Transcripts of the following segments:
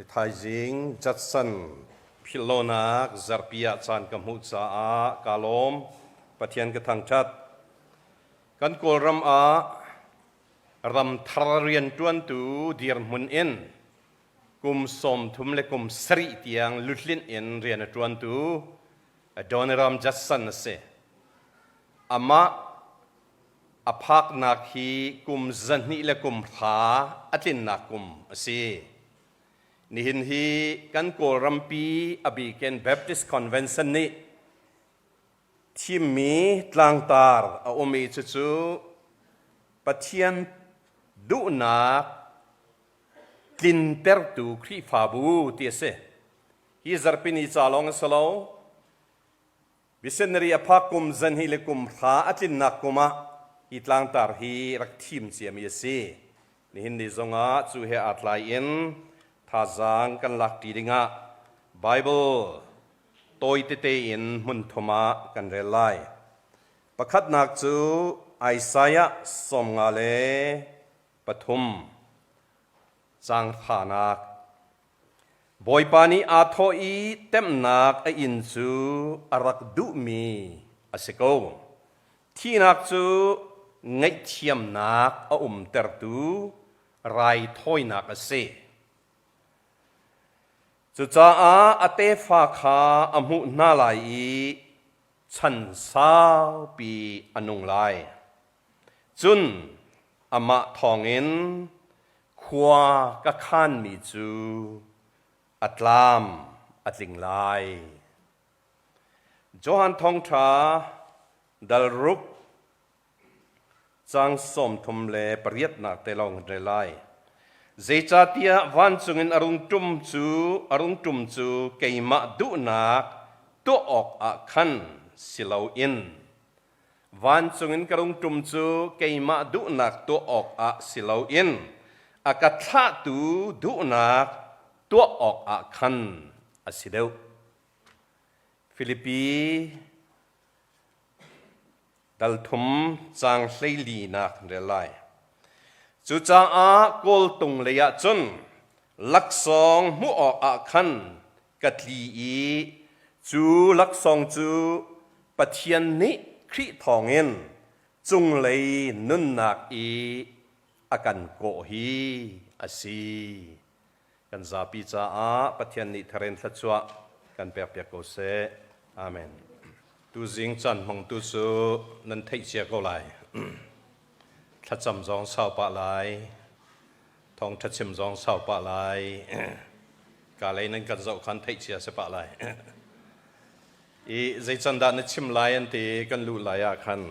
Thaizing Judson philhlonak zarhpi ah caan ka hmuh caah kaa lawm. Pathian ka thangṭhat. Kan Kawlram ah ramthar rianṭuantu dirhmun in kum 30 le kum 7 tiang lutlinh in rian a ṭuantu Adoniram Judson a si. Amah a phaknak hi kum 200 le kum 100 a tlinnak kum a si. Nihin hi kan Kawlrampi a bikin Baptist Convention nih thimmi tlangtar a um i cucu Pathian duhnak tlintertu Khrihfabu ti a si. Hi zarhpini ca lawng a si lo. Missionary a phak kum 200 le kum 100 a tlinnak kum ah hi tlangtar hi rak thim ciami a si. Nihin ni zongah cu he aa tlai in thazaang kan lak ṭi dingah Bible tawi tete in hmun thum ah kan rel lai. Pakhatnak cu Isaiah 53 caang hranak. Bawipa nih aa thawh i temhnak a inn cu a rak duhmi a si ko. Thihnak cu ngaihthiamnak a umtertu raithawinak a si. Cucaah a tefa kha a hmuh hna lai i chan saupi a nung lai. Cun amah thawngin khua ka khanmi cu a tlam a tling lai. Johan Thawngṭha dal ruk caang 38nak te lawng kan rel lai. Zeicahtiah vancung in a rung ṭum cu a rung ṭum cu keimah duhnak tuah awkah khan si loin Vancung in ka rung ṭum cu keimah duhnak tuah awkah si loin a ka thlahtu duhnak tuah awkah khan a si deuh. Filipi dal thum caang 14nak rel lai. Cucaah kawltung lei ah cun laksawng hmuh awkah khan ka tli i cu laksawng cu Pathian nih Khrih thawngin cunglei nunnak i a kan kawh hi a si. Kan zapi caah Pathian nih tharen thluachuah kan pekpiak ko seh. Amen. Tuzing caan hmangtu cu nan theih cia ko lai. Thlacam zong sau pah lai. Thawngṭha chim zong sau pah lai. Ka lei nan kan zoh khan theih cia si pah lai. I zei can dah na chim lai an ti kan luh lai ah khan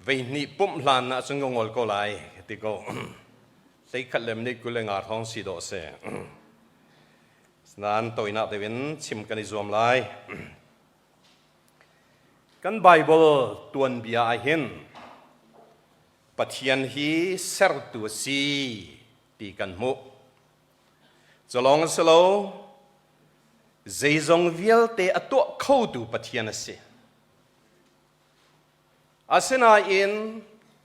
veihnih pumh hlan ah cun ka ngol ko lai ti ko. Hleikhat lem nih 25 thong si dawh si. Nain toinak deuh in chim kan i zuam lai. Kan Bible tuanbia ah hin Pathian hi sertu a si ti kan hmuh. Cu lawng a si lo, zeizong vialte a tuah khotu Pathian a si. Asinain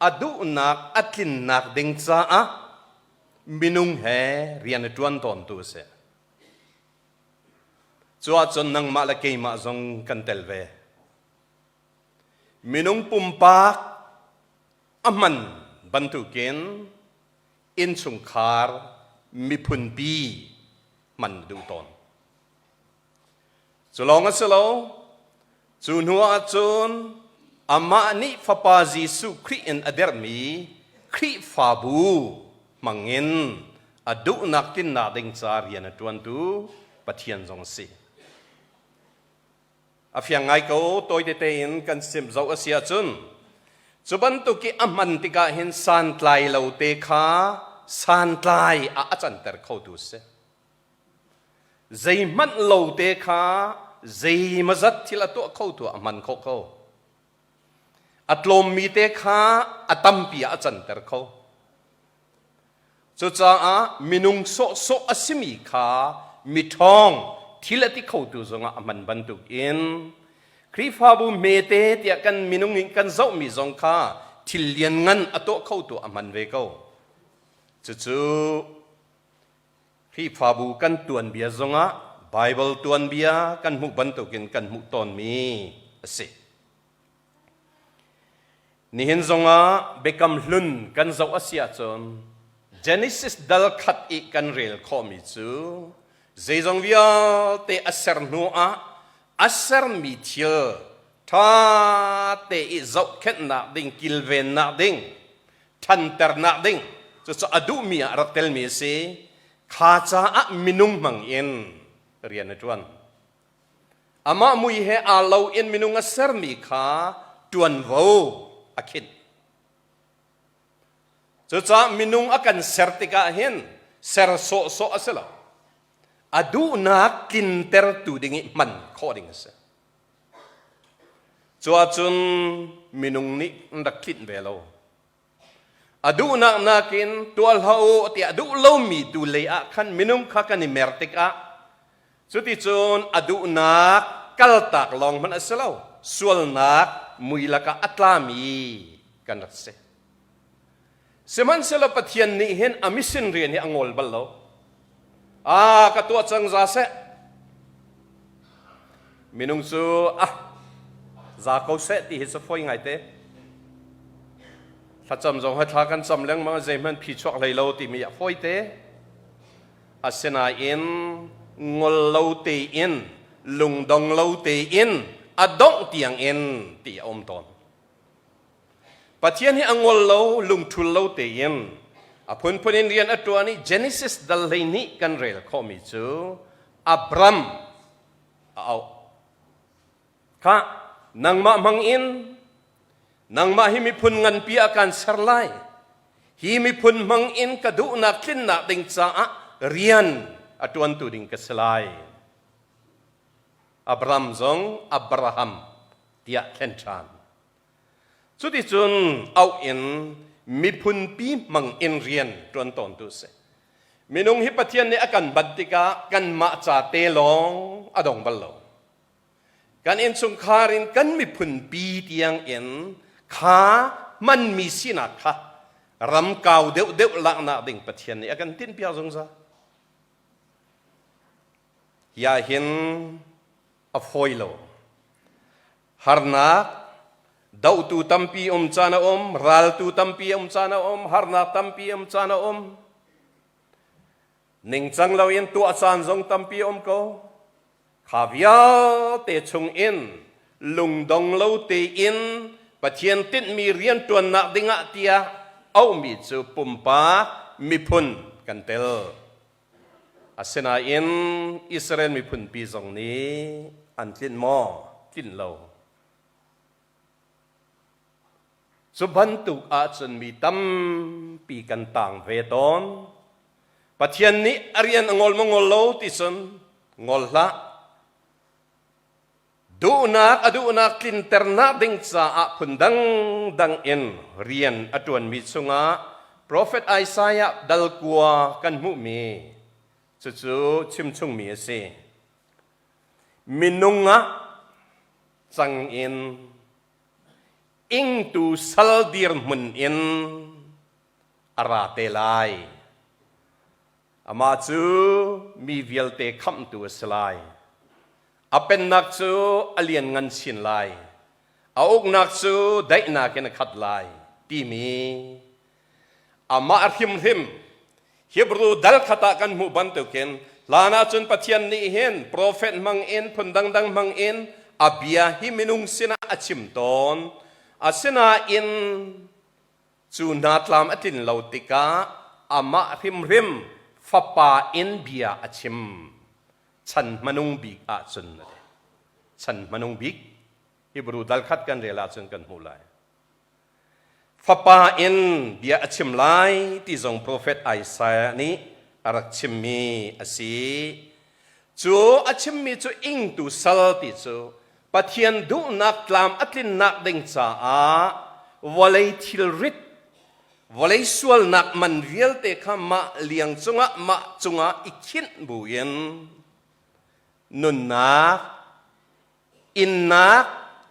a duhnak a tlinnak ding caah minung he rian a ṭuan tawntu a si. Cu ahcun nangmah le keimah zong kan tel ve. Minung pumpak a hman bantukin innchungkhar miphunpi hman duh tawn. Cu lawng a si lo, cu hnu ahcun amah nih Fapa Jesuh Khrih in a derhmi Khrihfabu hmangin a duhnak tlinnak ding ca rian a ṭuantu Pathian zong a si. A fiang ngai ko, tawi tete in kan sim zoh a si ahcun cu bantuk i a hman tikah hin santlai lo te kha santlai ah a canter khotu a si. Zeihmanh lo te kha zeimazat thil a tuah khotu ah a hman khawh ko. A tlawmmi te kha a tampi ah a canter kho. Cucaah minung sawhsawh a simi kha miṭhawng thil a ti khotu zongah a hman bantukin Khrihfabu hmete tiah kan minung in kan zohmi zong kha thil lianngan a tuah khotu a hman ve ko. Cucu Khrihfabu kan tuanbia zongah Baibal tuanbia kan hmuh bantukin kan hmuh tawnmi a si. Nihin zongah Biakam Hlun kan zoh a si ahcun Genesis dal khat i kan rel khawhmi cu zeizong vialte a ser hnu ah a sermi thil ṭha te i zohkhenhnak ding, kilvennak ding, ṭhanternak ding cucu a duhmi ah rak telmi a si. Kha caah minung hmang in rian a ṭuan. Amah mui he aa lo in minung a sermi kha ṭuanvo a khinh. Cucaah minung a kan ser tikah hin ser sawhsawh a si lo. A duhnak tlintertu ding i hman khawh ding a si. Cu ahcun minung nih an rak tlinh ve lo. A duhnak nakin tuah hlah u tiah a duh lomi tu lei ah khan minung kha kan i mer tikah cuticun a duhnak kaltak lawng hmanh a si lo sualnak mui lakah a tlami kan rak si. Sihmanhsehlaw Pathian nih hin a mission rian hi a ngol bal lo. Ah, ka tuah cang za seh. Minung cu ah za ko seh ti hi cu fawi ngaite. Thlacam zong hi thla kan cam lengmang zeihmanh phi chuak hlei lo timi a fawi te. Asinain ngol lo tein lungdong lo tein a dongh tiang in ti a um tawn. Pathian hi a ngol lo, lungṭhul lo tein a phunphun in rian a ṭuan i Genesis dal 12 kan rel khawhmi cu Abram a auh. Khah, nangmah hmang in nangmah hi miphun nganpi ah kaan ser lai. Hi miphun hmang in ka duhnak tlinnak ding caah rian a ṭuantu ding ka si lai. Abram zong Abraham tiah thlen ṭhan. Cuticun auh in miphunpi hmang in rian ṭuan tawntu a si. Minung hi Pathian nih a kan bat tikah kanmah ca te lawng a dong bal lo. Kan innchungkhar in kan miphunpi tiang in kha hmanmi sinak kha ram kau deuhdeuh laknak ding Pathian nih a kan tinhpiak zungzal. Hi ah hin a fawi lo. Harnak, dohtu tampi um caan a um, raltu tampi um caan a um, harnak tampi um caan a um. Ningcang loin tuah caan zong tampi um ko. Kha vialte chung in lungdong lo tein Pathian tinhmi rianṭuannak dingah tiah auhmi cu pumpak miphun kan tel. Asinain Israel miphunpi zong nih an tlinh maw? Tlinh lo. Cu bantuk ahcun mi tampi kan tang ve tawn. Pathian nih a rian a ngol maw ngol lo ti cun ngol hlah. Duhnak a duhnak tlinternak ding caah phun dangdang in rian a ṭuanmi chungah profet Isaiah dal kua kan hmuhmi cucu chimchungmi a si. Minung ah cang in ingtu sal dirhmun in a ra te lai. Amah cu mi vialte khamhtu a si lai. A pennak cu a lianngan chin lai. A uknak cu daihnak in a khat lai timi amah hrimhrim Hebrew dal khat ah kan hmuh bantukin hlan ahcun Pathian nih hin profet hmang in phun dangdang hmang in a bia hi minung sinah a chim tawn. Asinain Cu hna tlam a tlin lo tikah amah hrimhrim fapa in bia a chim. Chan hmanung bik ahcun a ti. Chan hmanung bik Hebrew dal khat kan rel ahcun kan hmuh lai. Fapa in bia a chim lai ti zong profet Isaiah nih a rak chimmi a si. Cu a chimmi cu ingtu sal ti cu Pathian duhnak tlam a tlinnak ding caah vawlei thilrit, vawlei sualnak man vialte kha mah liang cungah mah cungah i khinh buin nunnak, innak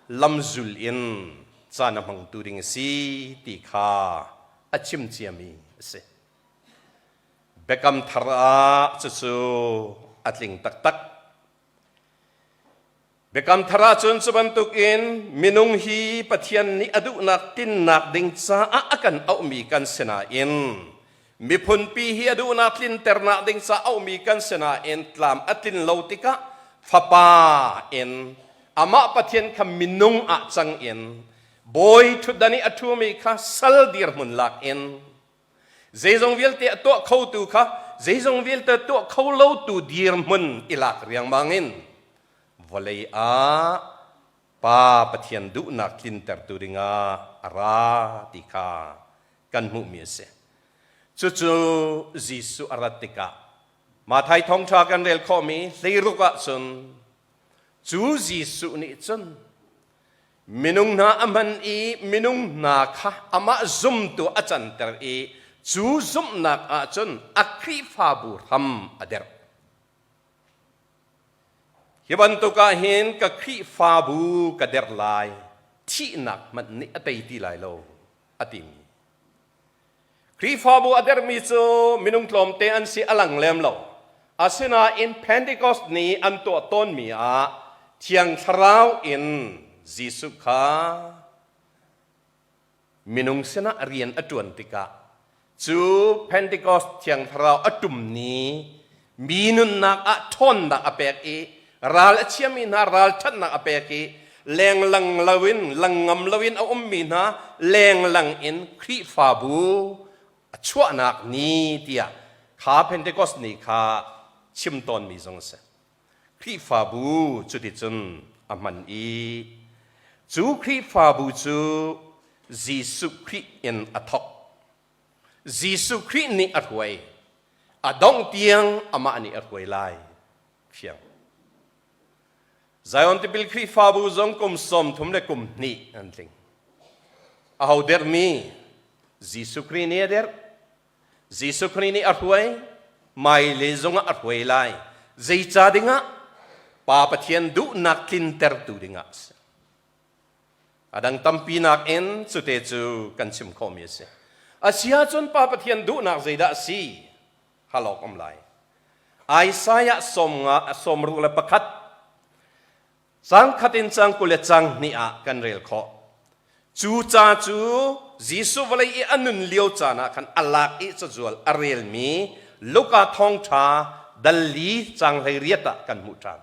lamzul in caan a hmangtu ding a si ti kha a chim ciami a si. Biakam thar ah cucu a tling taktak. Biakam thar ahcun cu bantukin minung hi Pathian nih a duhnak tlinnak ding caah a kan auhmi kan si nain miphunpi hi a duhnak tlinternak ding caah auhmi kan si nain tlam a tlin lo tikah Fapa in amah Pathian kha minung ah cang in bawi ṭhutdan i a ṭhumi kha sal dirhmun lak in zeizong vialte a tuah khotu kha zeizong vialte tuah kho lotu dirhmun i lak riangmang in vawlei ah Pa Pathian duhnak tlintertu dingah a ra ti kha kan hmuhmi a si. Cucu Jesuh a rat tikah Matthai thawngṭha kan rel khawhmi hleiruk ah cun cu Jesuh nih cun Minung hna a hman i minung hna kha amah zumtu a canter i cu zumhnak ah cun a Khrihfabu hram a derh. Hi bantuk ah hin ka Khrihfabu ka derh lai, thihnak hmanh nih a tei ti lai lo, a timi. Khrihfabu a dermi cu minung tlawmte an si a lang lem lo. Asinain Pentecost ni an tuah tawnmi ah Thiang Thlarau in Jesuh kha minung sinah rian a ṭuan tikah cu Pentecost Thiang Thlarau a ṭum ni mi nunnak ah ṭhawnnak a pek i ral a chiami hna ralṭhatnak a pek i lenglang loin langngam loin a ummi hna lenglang in Khrihfabu a chuahnak ni tiah kha Pentecost ni kha chim tawnmi zong a si. Khrihfabu cuticun a hman i cu Khrihfabu cu Jesuh Khrih in a thawk. Jesuh Khrih nih a hruai. A dongh tiang amah nih a hruai lai. Fiang. Zion Tipil Khrihfabu zong kum 30 le kum hnih an tling. Aho dermi Jesuh Khrih nih a derh. Jesuh Khrih nih a hruai. Maile zongah a hruai lai. Zeica dingah? Pa Pathian duhnak tlintertu dingah a si. A dang tampi nakin cute cu kan chim khawhmi a si. A si ahcun Pa Pathian duhnak zeidah a si? Hal awk um lai. Isaiah 61 cang khat in cang 20 le cang hnih ah kan rel khawh. Cu ca cu Jesuh vawlei i a nun lio caan ah khan a lak i cazual a relmi Luka thawngṭha dal li cang 18 ah kan hmuh ṭhan.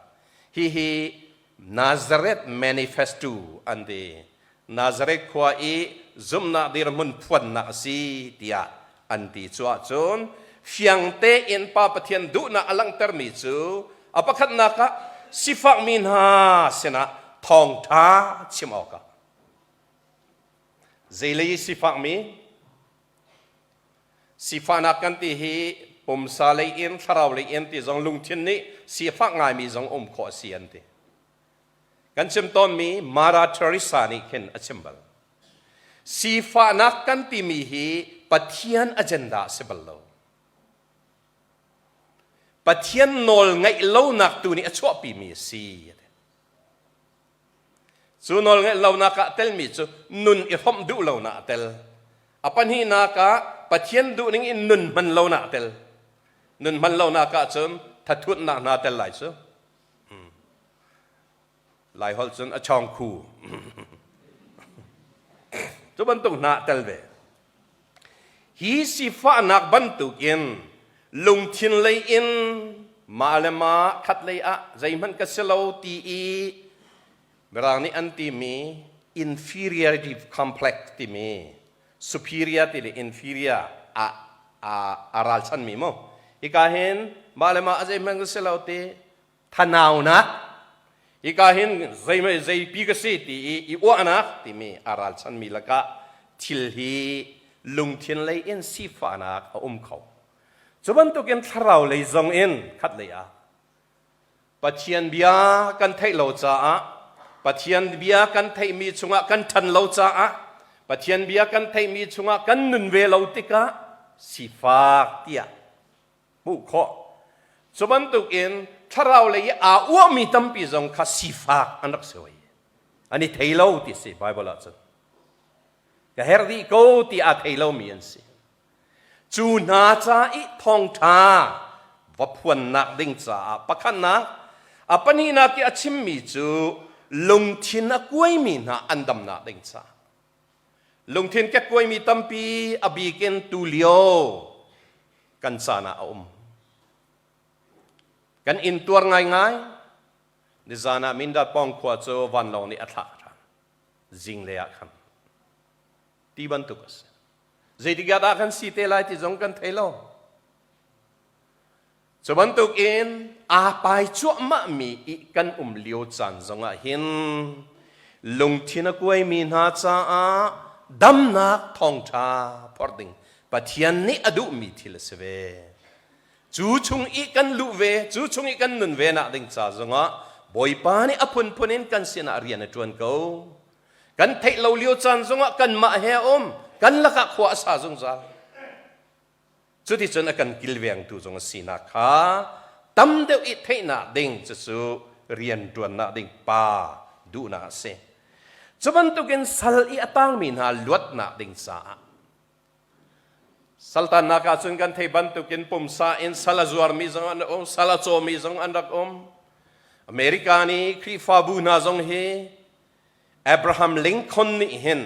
Hihi Nazareth Manifesto an ti. Nazareth khua i zumhnak dirhmun phuannak a si tiah an ti. Cu ahcun fiang tein Pa Pathian duhnak a langhtermi cu a pakhatnak ah sifakmi hna sinah thawngṭha chim awkah zeilei i sifakmi Sifahnak kan ti hi pumsa lei in thlarau lei in ti zong lungthin nih sifak ngaimi zong um khawh a si an ti. Kan chim tawnmi Mara Teresa nih khin a chim bal. Sifahnak kan timi hi Pathian agenda a si bal lo. Pathian nawl ngaih lonak tu nih a chuahpimi a si. Cu nawlngaih lonak ah telmi cu nun i hrawmh duh lonak a tel. A pahnihnak ah Pathian duhning in nun hman lonak a tel. Nun hman lonak ah cun thathutnak hna tel lai cu. Hmm. Lai holh cun a chawng khu. Cu bantuk hna tel ve. Hi sifahnak bantukin lungthin lei in mah le mah khatlei ah zeihmanh ka si lo ti i Mirang nih an timi inferiority complex timi superior ti le inferior a, a, a ralchanmi mu. Hika hin mah le mah a zeihmanh ka si lo ti thanaunak hika hin zei zeipi ka si ti i i uahnak timi a ralchanmi lakah thil hi lungthin lei in sifahnak a um kho. Cu bantukin thlarau lei zong in khat lei ah Pathian bia kan theih lo caah Pathian bia kan theihmi chungah kan ṭhan lo caah Pathian bia kan theihmi chungah kan nun ve lo tikah sifak tiah hmuh khawh. Cu bantukin thlarau lei i aa uahmi tampi zong kha sifak an rak si hoi. An i thei lo ti si Bible ahcun. Ka herh dih ko ti aa thei lomi an si. Cu hna ca i thawngṭha va phuannak ding caah pakhatnak, a pahnihnak i a chimmi cu lungthin a kuaimi hna an damnak ding caah. Lungthin kekkuaimi tampi a bik in tulio kan caan ah a um. Kan intuar ngaingai. Nizan ah Mindat pawng khua cu vanlawng nih a thlah ṭhan. Zinglei ah khan. Ti bantuk a si. Zeitik ah dah kan si te lai ti zong kan thei lo. Cu bantuk in aa pai cuahmahmi i kan um lio caan zongah hin lungthin a kuaimi hna caah damnak thawngṭha phorh ding Pathian nih a duhmi thil a si ve. Cu chung i kan luh ve, cu chung i kan nun ve nak ding ca zongah Bawipa nih a phunphun in kan sinah rian a ṭuan ko. Kan theih lo lio caan zongah kanmah he a um, kan lakah khua a sa zungzal. Cuticun a kan kilvengtu zong a sinak kha tam deuh i theihnak ding cucu rianṭuannak ding pa duhnak a si. Cu bantukin sal i a tangmi hna luatnak ding caah saltannak ah cun kan thei bantukin pumsa in sal a zuarmi zong an um, sal a cawmi zong an rak um. America nih Khrihfabu hna zong hi Abraham Lincoln nih hin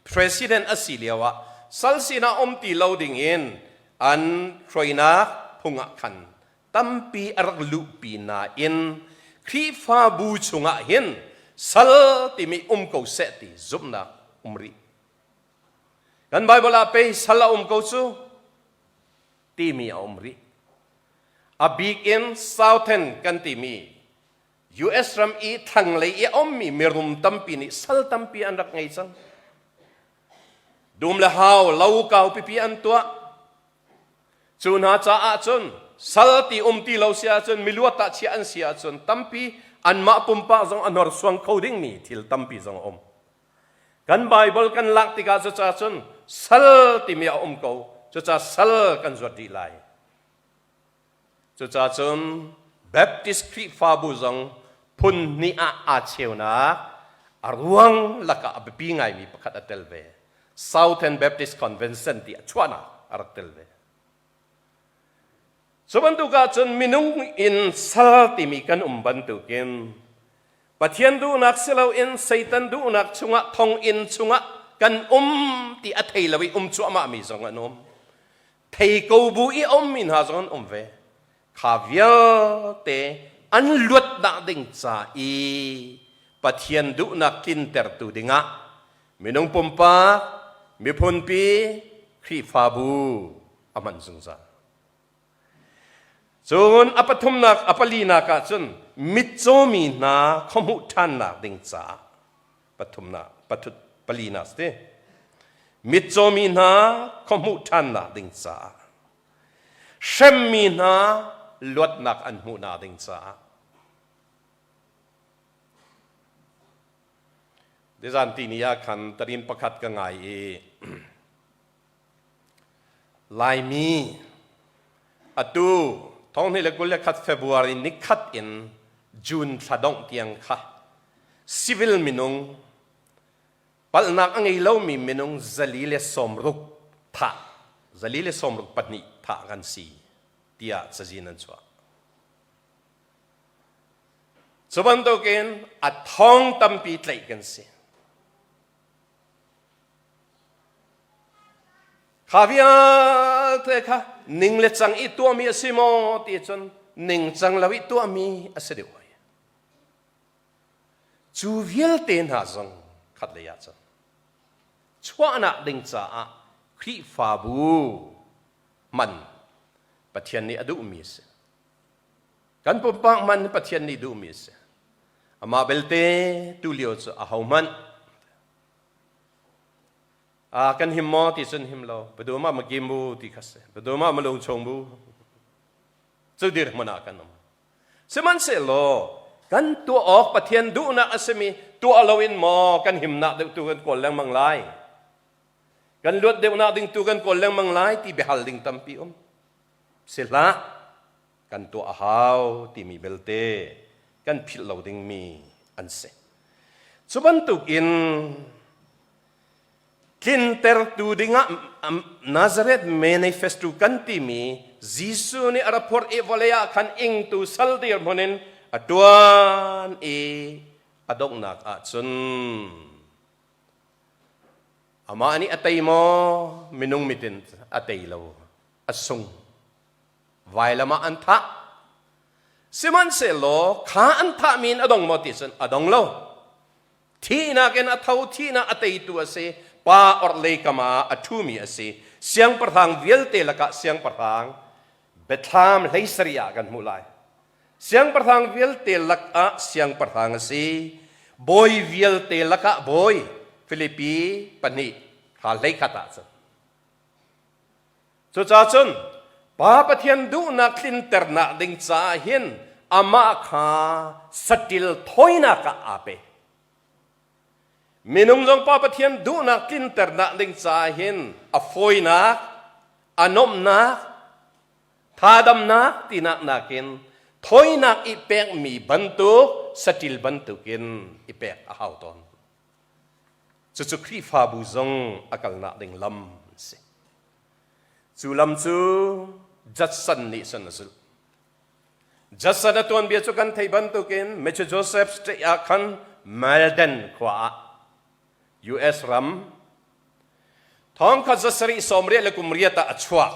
president a si lio ah sal sinah um ti lo ding in an hruainak phung ah khan tampi a rak luhpi nain Khrihfabu chungah hin sal timi um ko seh ti zumhnak um rih. Kan Bible ah pei sal a um ko cu timi a um rih. A bik in Southern kan timi US ram i thlanglei i a ummi mirum tampi nih sal tampi an rak ngei cang. Dum le hau lo kau pipi an tuah. Cu hna caah cun sal ti um ti lo si ahcun miluat ah chiah an si ahcun tampi anmah pumpak zong a hnorsuang kho dingmi thil tampi zong a um. Kan Bible kan lak tikah cucaah cun sal timi a um ko. Cucaah sal kan zuat dih lai. Cucaah cun Baptist Khrihfabu zong phun hnih ah aa cheunak a ruang lakah a biapi ngaimi pakhat a tel ve. Southern Baptist Convention ti a chuahnak a rak tel ve. Cu bantuk ahcun minung in sal timi kan um bantukin Pathian duhnak si loin Satan duhnak chungah thonginn chungah kan um ti a thei lo i um cuahmahmi zong an um. Thei ko bu i a ummi hna zong an um ve. Kha vialte an luatnak ding ca i Pathian duhnak tlintertu dingah minung pumpak, miphunpi, Khrihfabu a hman zungzal. Cun a pathumnak, a palinak ah cun mitcawmi hna khuahmuh ṭhannak ding caah pathumnak pathut palinak si mitcawmi hna khuahmuh ṭhannak ding caah hremmi hna luatnak an hmuhnak ding caah Nizan tini ah khan tarin pakhat ka ngai i Laimi atu 2021 February nikhat in June thla dongh tiang kha civil minung palhnak a ngei lomi minung 160 thah 164 thah kan si tiah cazin an chuah. Cu bantukin a thong tampi tlaih kan si. Kha vialte kha ning le cang i tuahmi a si maw ti cun ningcang lo i tuahmi a si deuh hoi. Cu vialte hna zong khat lei ah cun chuahnak ding caah Khrihfabu hman Pathian nih a duhmi a si. Kan pumpak hman Pathian nih duhmi a si. Amah belte tulio cu ahohmanh Ah kan him maw ti cun him lo. Baduma ma kim bu ti kha si. Baduma ma lung chung bu. Cu dirhmun ah kan um. Sihmanhsehlaw kan tuah awk Pathian duhnak a simi tuah loin maw kan himnak deuh tu kan kawl lengmang lai. Kan luat deuhnak ding tu kan kawl lengmang lai ti biahal ding tampi um. Si hlah kan tuah a hau timi belte kan philh lo dingmi an si. Cu bantukin. Tlintertu dingah Nazareth Manifesto kan timi Jesuh nih a ra phorh i vawlei ah khan ingtu sal dirhmun in a ṭuan i a donghnak ahcun amah nih a tei maw? Minung mit in a tei lo, a sung. Vailam ah an thah. Sihmanhsehlaw kha an thahmi in a dong maw ti cun a dong lo. Thihnak in a tho, thihnak a teitu a si. Pa orhlei kam ah a ṭhumi a si. Siangpahrang vialte lakah siangpahrang Biathlam 17 ah kan hmuh lai. Siangpahrang vialte lakah siangpahrang a si. Bawi vialte lakah bawi. Filipi 2 hra 11 ah cun. Cucaah cun Pa Pathian duhnak tlinternak ding caah hin amah kha saṭil thawinak ah aa pe. Minung zong Pa Pathian duhnak tlinternak ding caah hin a fawinak, a nuamhnak, thadamnak tinak nakin thawinak i pekmi bantuk saṭil bantukin i pek a hau tawn. Cucu Khrihfabu zong a kalnak ding lam a si. Cu lam cu Judson nih cun a zulh. Judson a tuanbia cu kan theih bantukin Massachusetts State ah khan Malden khua ah US ram thongkhat zasarih sawmriat le kum riat ah a chuak.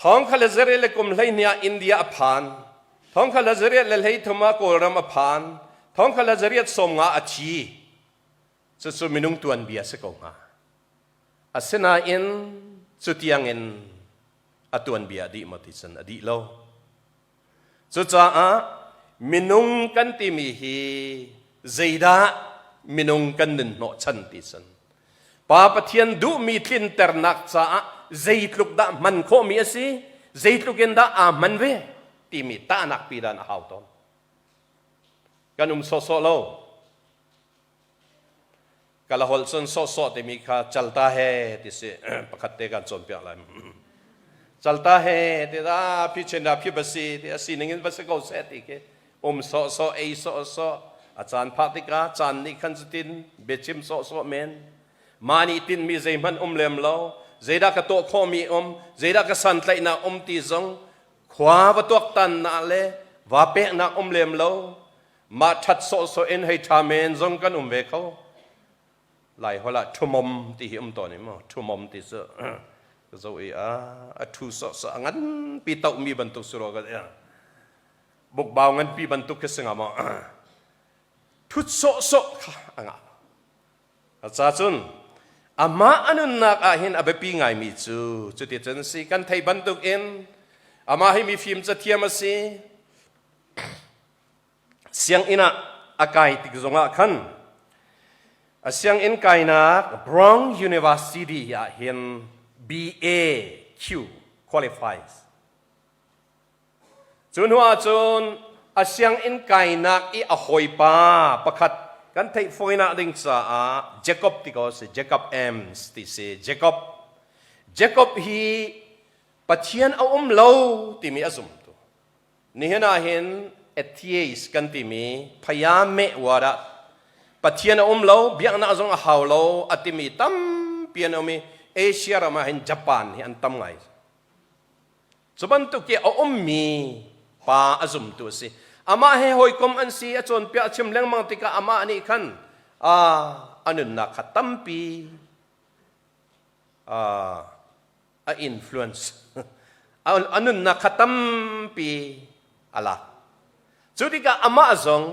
Thongkhat le zarih le kum 12 ah India a phan. Thongkhat le zariat le 13 ah Kawlram a phan. Thongkhat le zariat 50 a thi. Cucu minung tuanbia si ko hnga. Asinain cutiang in a tuanbia a dih maw ti cun a dih lo. Cucaah minung kan timi hi zeidah minung kan nun hnawhchan ti cun Pa Pathian duhmi tlinternak caah zeitluk dah hman khawhmi a si, zeitluk in dah aa hman ve timi tahnak pi dan a hau tawn. Kan um sawhsawh lo. Kala holh cun sawhsawh timi kha calta he ti si pakhat te kan cawnpiak lai. Calta he ti da phi chen da phi basi ti a sining in va si ko seh ti khi um sawhsawh ei sawhsawh a caan phak tikah caan nih khan cutin biachim sawhsawh men mah nih tinhmi zeihmanh um lem lo zeidah ka tuah khawhmi um zeidah ka santlaihnak um ti zong khua va tuaktannak le va peknak um lem lo mah ṭhat sawhsawh in hei ṭha men zong kan um ve kho lai holh ah ṭhumom ti hi um tawn i maw ṭhumom ti cu ka zoh i a a ṭhu sawhsawh a nganpi tohmi bantuk si rua ka bukbau nganpi bantuk khi si nga maw ṭhut sawhsawh kha a ngah ca cun amah a nunnak ah hin a biapi ngaimi cu cuti cun si kan thei bantuk in amah hi mifim cathiam a si Sianginn ah a kai tik zongah khan a sianginn kainak Brown University ah hin BAQ qualifies. Cu hnu ahcun a sianginn kainak i a hawipa pakhat kan theih fawinak ding caah Jacob ti ko si Jacob Ames ti si Jacob Jacob hi Pathian a um lo timi a zumtu Nihin ah hin atheist kan timi phayameh word ah Pathian a um lo, biaknak zong a hau lo a timi tampi an um i Asia ram ah hin Japan hi an tam ngai. Cu bantuk i a ummi pa a zumtu a si. Amah he hawikom an si, a cawnpiak a chim lengmang tikah amah nih khan a nunnak kha tampi a influence a nunnak kha tampi a lak cu tikah amah zong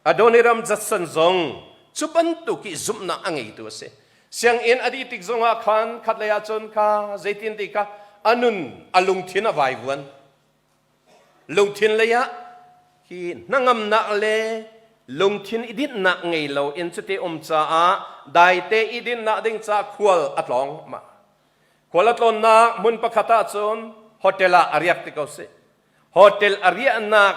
Adoniram Judson zong cu bantuk i zumhnak a ngeitu a si sianginn a dih tik zongah khan khatlei ah cun kha zeitin ti kha a nun a lungthin a vaivuan lungthin lei ah hi hnangamnak le lungthin i dinhnak ngei lo in cuti um caah daite i dinhnak ding ca khual a tlawng mah Khual a tlawnnak hmun pakhat ah cun hotel ah a riak ti ko sih. Hotel a riahnak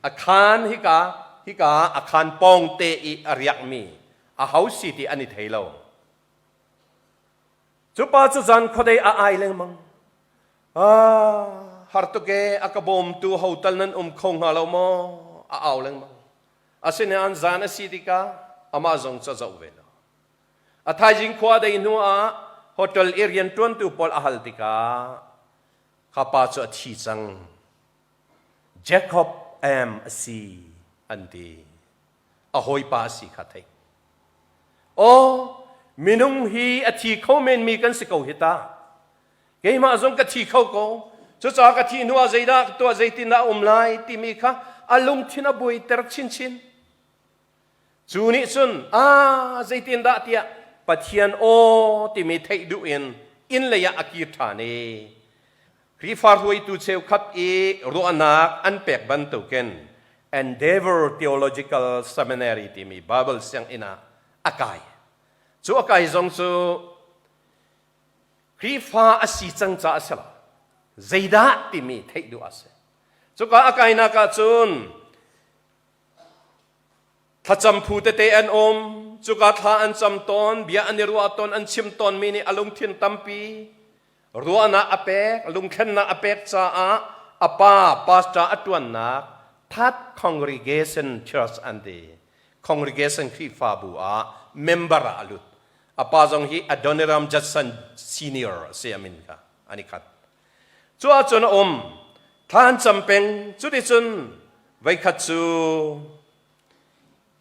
a khaan hika hika a khaan pawng te i a riakmi a ho si ti an i thei lo. Cu pa cu zan khuadei a ai lengmang. Ah, har tuk e, a ka bawmtu hotel nan um kho hnga lo maw? A au lengmang. Asinain zan a si tikah amah zong cu a zoh ve lo. A thaizing khua dei hnu ah hotel i rianṭuantu pawl a hal tikah kha pa cu a thi cang. Jacob M a si an ti. A hawipa a si kha theih. Aw, minung hi a thi kho menmi kan si ko hi ta. Keimah zong ka thi kho ko. Cucaah ka thih hnu ah zeidah ka tuah zeitindah a um lai timi kha a lungthin a buaiter chinchin. Cu nih cun aa zeitindah tiah Pathian aw timi theih duh in inn lei ah a kir ṭhan i Khrihfa hruaitu cheukhat i ruahnak an pek bantukin Endeavor Theological Seminary timi Bible sianginn ah a kai. Cu a kai zong cu Khrihfa a si cang caah a si lo. Zeidah timi theih duh a si. Cuka a kainak ah cun Thlacam phu tete an um, cuka thla an cam tawn, bia an i ruah tawn, an chim tawnmi nih a lungthin tampi ruahnak a pek, lungthlennak a pek caah a pa pastor a ṭuannak Third Congregation Church an ti. Congregation Khrihfabu ah member ah a lut. A pa zong hi Adoniram Judson Senior a si a min kha an i khat. Cu ahcun a um. Thla an cam peng. Cuticun voikhat cu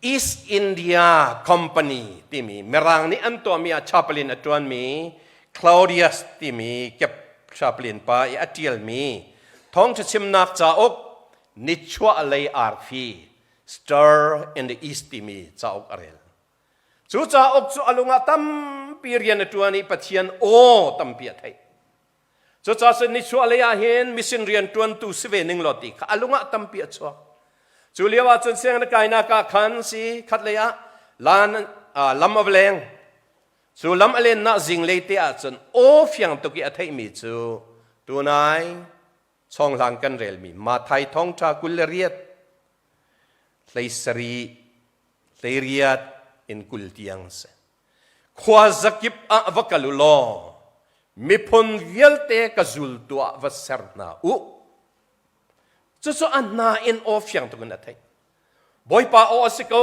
East India Company timi Mirang nih an tuahmi ah chaplain a ṭuanmi Claudius timi kep chaplain pa i a ṭialmi thawngṭha chimnak cauk Nichuah lei arfi Star in the East timi cauk a rel. Cu cauk cu a lung ah tampi rian a ṭuan i Pathian aw tampi a theih. Cucaah cun nichuah lei ah hin mission rian ṭuantu si ve ning law ti kha a lung ah tampi a chuak. Cu lio ah cun sianginn kainak ah khan si khat lei ah lan lam a va leng. Cu lam a lennak zinglei te ah cun aw fiang tuk i a theihmi cu tunai chawnghlang kan relmi Mathai thawngṭha 28 hleisarih hleiriat in 20 tiang a si. Khua zakip ah va kal u law miphun vialte ka zultu ah va ser hna u. Cucu a hna in aw fiang tuk in a theih. Bawipa aw a si ko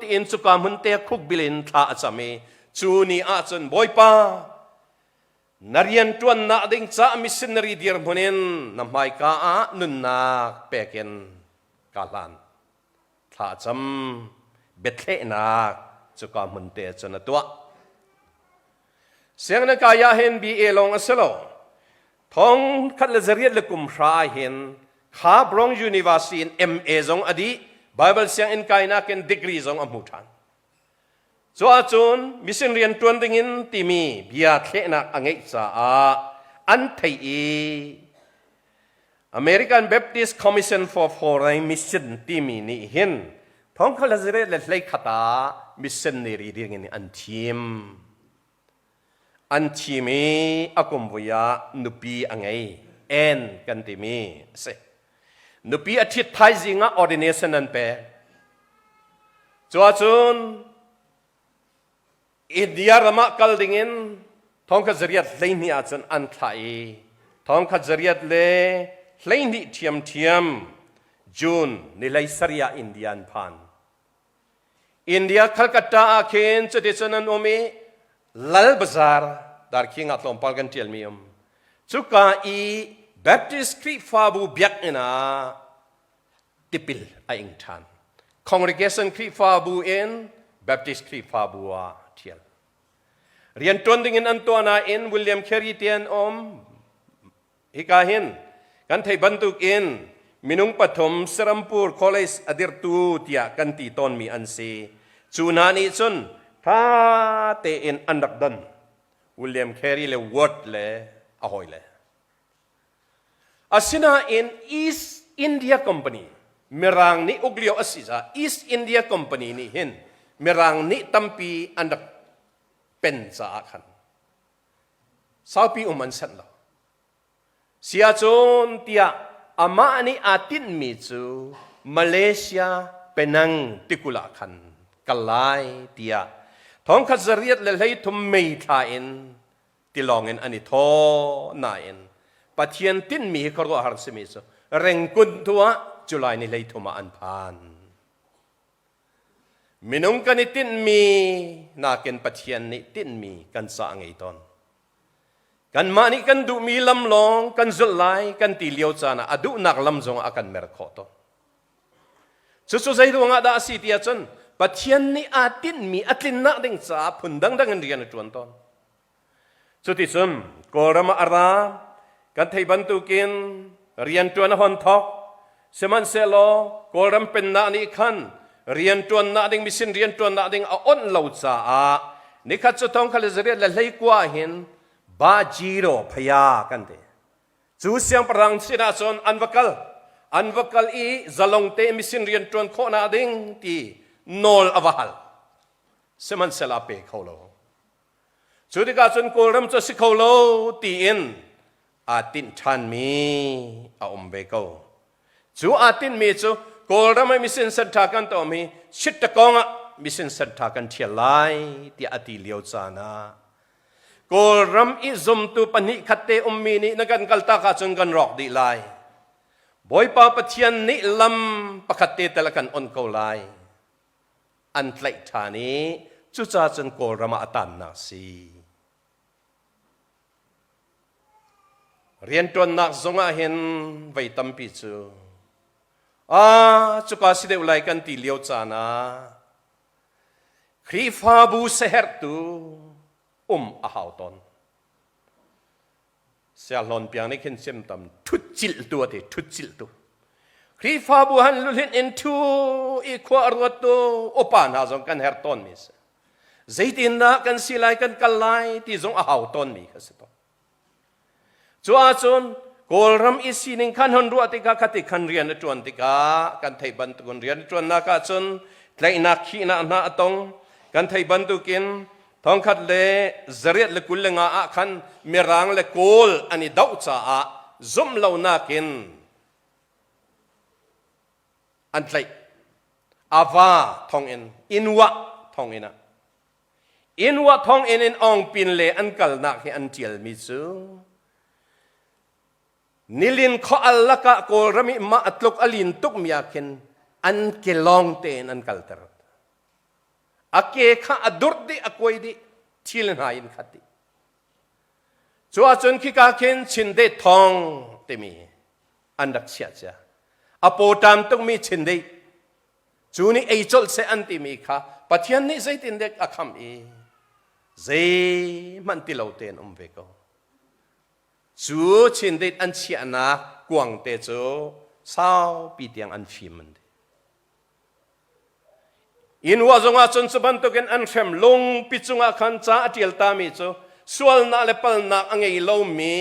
tiin cuka hmun te khukbil in thla a cam i cu ni ah cun Bawipa na rian ṭuannak ding caah missionary dirhmun in na hmaika ah nunnak pek in ka hlan. Thla a cam biathlehnak cuka hmun te cun a tuah. Sianginn kai ah hin BA lawng a si lo. Thong khat le zariat le kum hra ah hin kha Bronx University in MA zong a dih, Bible sianginn kainak in degree zong a hmu ṭhan. Cu ahcun mission rian ṭuan dingin timi bia thlehnak a ngeih caah an theih i American Baptist Commission for Foreign Mission timi nih hin thongkhat le zariat le 11 ah missionary dingin an thim. An thim i a kum vui ah nupi a ngei. Ann kan timi a si. Nupi a ṭhit thaizing ah ordination an pek. Cu ahcun India ram ah kal dingin thongkhat 12 ahcun an thlah i thongkhat 12 ṭhiamṭhiam June ni 17 ah India an phan. India Calcutta ah khin cuticun an um i Lal Bazar darkhing ah tlawmpal kan ṭialmi um. Cuka i Baptist Khrihfabu biakinn ah tipil a ing ṭhan. Congregation Khrihfabu in Baptist Khrihfabu ah ṭhial. Rianṭuan dingin an tuah nain William Carey te an um. Hika hin kan theih bantuk in minung pathum Serampur College a dirhtu tiah kan ti tawnmi an si. Cu hna nih cun ṭha tein an rak don. William Carey le Ward le a hawile. Asinain East India Company Mirang nih uk lio a si caah East India Company nih hin Mirang nih tampi an rak pen caah khan Saupi um an sanh lo. Si ahcun tiah amah nih aa tinhmi cu Malaysia Penang tikulh ah khan kal lai tiah thongkhat 813 May thla in tilawng in an i thaw nain Pathian tinhmi hi khuaruahhar simi cu Rengkun tu ah July ni 13 ah an phan. Minung kan i tinhmi nakin Pathian nih tinhmi kan ca a ngei tawn. Kanmah nih kan duhmi lam lawng kan zulh lai kan ti lio caan ah a duhnak lam zong a kan mer khawh tawn. Cucu zei ruangah dah a si ti ahcun Pathian nih aa tinhmi a tlinnak ding caah phun dangdang in rian a ṭuan tawn. Cuticun Kawlram ah a ra, kan theih bantukin rianṭuan a hon thawk. Sihmanhsehlaw Kawlram pennak nih khan rianṭuannak ding misin rianṭuannak ding a onh lo caah nikhat cu thong kha le zariat le hleikua ah hin Bajiro phaya kan ti. Cu siangpahrang sinah cun an va kal. An va kal i zalong te misin rianṭuan khawhnak ding ti nawl a va hal. Sihmanhsehlaw a pe kho lo. Cu tikah cun Kawlram cu a si kho lo tiin aa tinh ṭhanmi a um ve ko. Cu aa tinhmi cu Kawlram ah mission center kan tuahmi hi Chittagong ah mission center kan ṭhial lai tiah a ti lio caan ah Kawlram i zumtu pahnih khat te ummi nih na kan kaltak ahcun kan rawk dih lai. Bawipa Pathian nih lam pakhat te tal a kan on ko lai. An tlaih ṭhan i cucaah cun Kawlram ah a tannak si. Rianṭuannak zung ah hin vei tampi cu ah cuka si deuh lai kan ti lio caan ah Khrihfabu saherhtu um a hau tawn. Siahlawn piang nih khin sim tam ṭhutcilhtu a ti ṭhutcilhtu. Khrihfabu han luhlinh in ṭhu i khua a ruattu upa hna zong kan herh tawnmi a si. Zeitindah kan si lai kan kal lai ti zong a hau tawnmi kha si tawn. Cu ahcun Kawlram i sining khan hon ruah tikah khati khan rian a ṭuan tikah kan theih bantukin rian a ṭuannak ahcun tlaihnak khihnak hna a tong. Kan theih bantukin thongkhat le zariat le 25 ah khan Mirang le Kawl an i doh caah zumh lonak in an tlaih. Ava thonginn, Inwah thonginn ah. Inwah thonginn in Awngpin le an kalnak hi an ṭialmi cu nilin khua al lakah Kawlram i mah a tluk a lin tukmi ah khin an ke lawng tein an kalter. A ke kha a durh dih, a kuai dih, thil hna in khat dih. Cu ahcun khika khin Chindeih thong timi an rak chiah cia. A pawṭam tukmi Chindeih cu nih ei colh seh an timi kha Pathian nih zeitindek a kham i zeihmanh ti lo tein um ve ko. Cu Chindeih an chiahnak kuangte cu saupi tiang an fim an ti. Inn ruah zongah cun cu bantukin an hrem lungpi cungah khan ca a ṭial tami cu sualnak le palnak a ngei lomi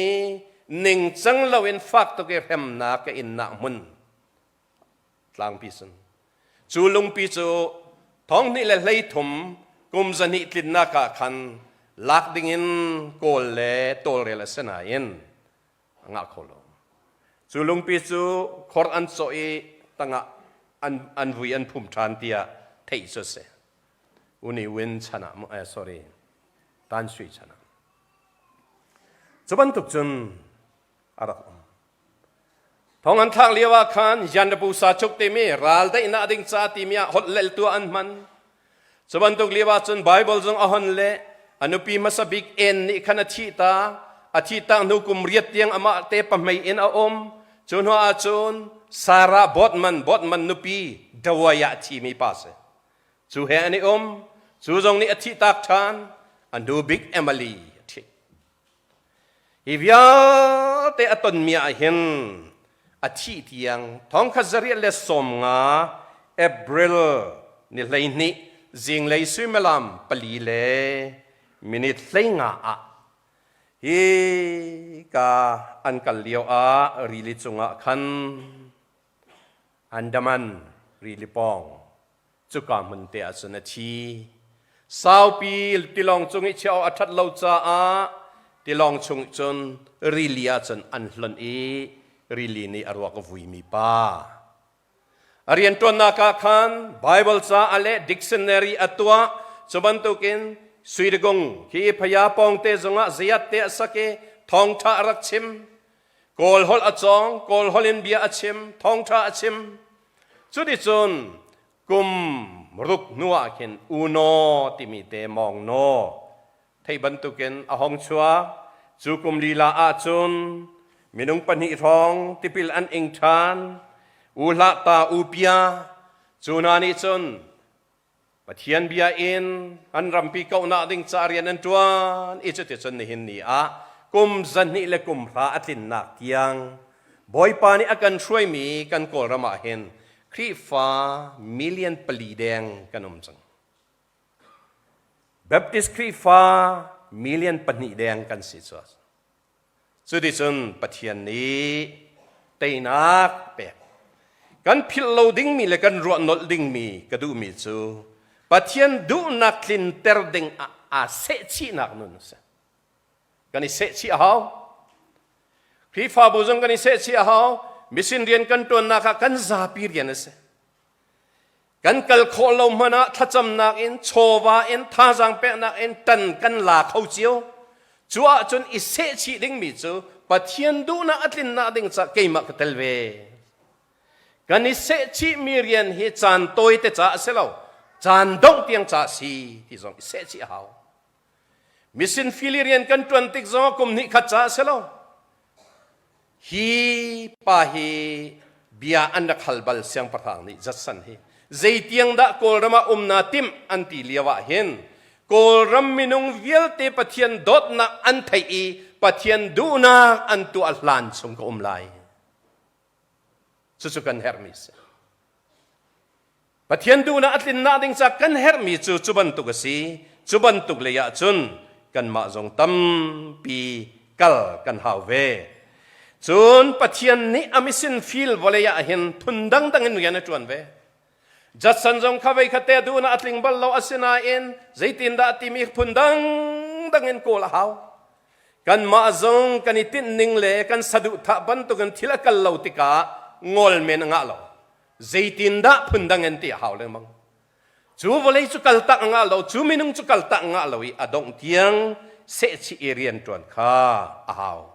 ningcang loin fak tuk i hremnak ka innak hmun tlangpi sun cu lungpi cu 2013 kum zahnih tlinnak ah khan lak dingin kawl le tawlrel a si nain a ngah kho lo. Cu lungpi cu khor an cawh i tangah an, an vui an phum ṭhan tiah theih cu a si. Uni Win chan ah, eh, sorry, Tan Sui chan ah. Cu bantuk cun a rak um. Thong an thlak lio ah khan Yandabu Sachuk timi ral daihnak ding ca timi ah holh leltu an hman. Cu bantuk lio ah cun Bible zong a hon le a nupi hmasa bik En nih khan a thih ta. A thih tak hnu kum riat tiang amah te pahmei in a um. Cu hnu ah cun Sarah Botman Botman nupi Dawai ah a thimi pa si. Cu he an i um. Cu zong nih a thih tak ṭhan. A nu bik Emily a ṭhit. Hi vialte a tonmi ah hin a thih tiang 1950 April ni 12 zinglei suimilam pali le minute 15 ah hi ka an kal lio ah rili cungah khan Andaman rili pawng Cuka hmun te ah cun a thi. Saupi tilawng cung i chiah awk a ṭhat lo caah tilawng chung cun rili ah cun an hlonh i rili nih a ruak a vuimi pa. A rianṭuannak ah khan Baibal ca a leh dictionary a tuah. Cu bantukin Suidagung khi phaya pawngte zongah zayat te a sak i thawngṭha a rak chim. Kawl holh a cawng, Kawl holh in bia a chim, thawngṭha a chim. Cuticun kum ruk hnu ah khin Uno timi te Mawng Naw thei bantukin a hong chuak. Cu kum lila ahcun minung pahnih hrawng tipil an ing ṭhan. U Hlah Ta U Pia cu hna nih cun Pathian bia in an rampi kauhnak ding ca rian an ṭuan i cuticun nihin ni ah kum zahnih le kum hra a tlinnak tiang Bawipa nih a kan hruaimi kan Kawlram ah hin Khrihfa million pali deng kan um cang. Baptist Khrihfa million pahnih deng kan si cu. Cuticun Pathian nih teinak pek. Kan philh lo dingmi le kan ruah nolh dingmi ka duhmi cu Pathian duhnak tlinter ding ah aa sehchihnak nun a si. Kan i sehchih a hau. Khrihfabu zong kan i sehchih a hau. Mission rian kan ṭuannak ah kan zapi rian a si. Kan kal khawh lo hmanh ah thlacamnak in, chawva in, thazaang peknak in ṭan kan la kho cio. Cu ahcun i sehchih dingmi cu Pathian duhnak a tlinnak ding caah keimah ka tel ve. Kan i sehchihmi rian hi caan tawite caah a si lo, caan dongh tiang caah a si ti zong i sehchih a hau. Mission fili rian kan ṭuan tik zongah kum hnih khat caah a si lo. Hi pa hi bia an rak hal bal siangpahrang nih Judson hi zeitiang dah Kawlram ah um naa timh an ti lio ah hin Kawlram minung vialte Pathian dawtnak an theih i Pathian duhnak an tuah hlan chung ka um lai. Cucu kan herhmi a si. Pathian duhnak a tlinnak ding ca kan herhmi cu cu bantuk a si. Cu bantuk lei ah cun kanmah zong tampi kal kan hau ve. Cun Pathian nih a mission field vawlei ah hin phun dangdang in rian a ṭuan ve. Judson zong kha vei khat te duhnak a tling bal lo asinain zeitindah timi phun dangdang in kawl a hau. Kanmah zong kan i tinh ning le kan saduhthah bantukin thil a kal lo tikah ngol men a ngah lo. Zeitindah phundang in ti a hau lengmang. Cu vawlei cu kaltak a ngah lo, cu minung cu kaltak a ngah lo i a dongh tiang sehchih i rian ṭuan kha a hau.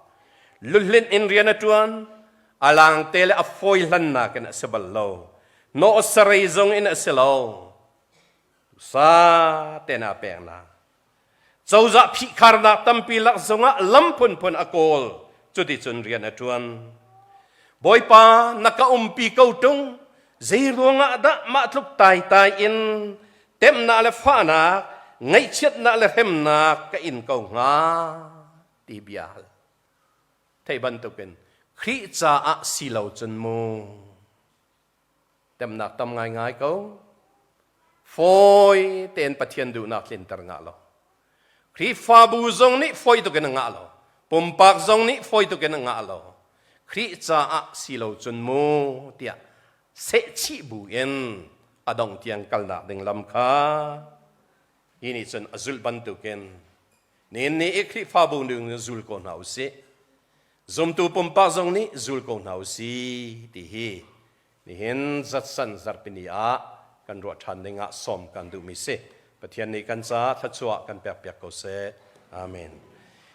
Luhlinh in rian a ṭuan, a langte le a fawi hlannak in a si bal lo. Nawh sarei zong in a si lo. Sa ten aa peknak. Cozah phihkharnak tampi lak zongah lam phunphun a kawl. Cuticun rian a ṭuan. Bawipa, na ka umpi ko ṭung. Zei ruangah dah mah tluk taitai in temnak le fahnak, ngaihchiatnak le hremnak ka in ko hnga? Ti bia hal. Thei bantukin Khrih caah si lo cun mu. Temnak tam ngaingai ko. Fawi tein Pathian duhnak tlinter ngah lo. Khrihfabu zong nih fawi tuk in a ngah lo. Pumpak zong nih fawi tuk in a ngah lo. Khrih caah si lo cun mu tiah sehchih bu in a dong tiang kalnak ding lam kha hi nih cun a zulh bantukin nihin ni i Khrihfabu ning zul ko hna usih. Zumtu pumpak zong nih zul ko hna usih ti hi nihin zatsan zarhpini ah kan ruah ṭhan ding ah sawm kan duhmi si. Pathian nih kan caah thluachuah kan pekpiak ko seh. Amen.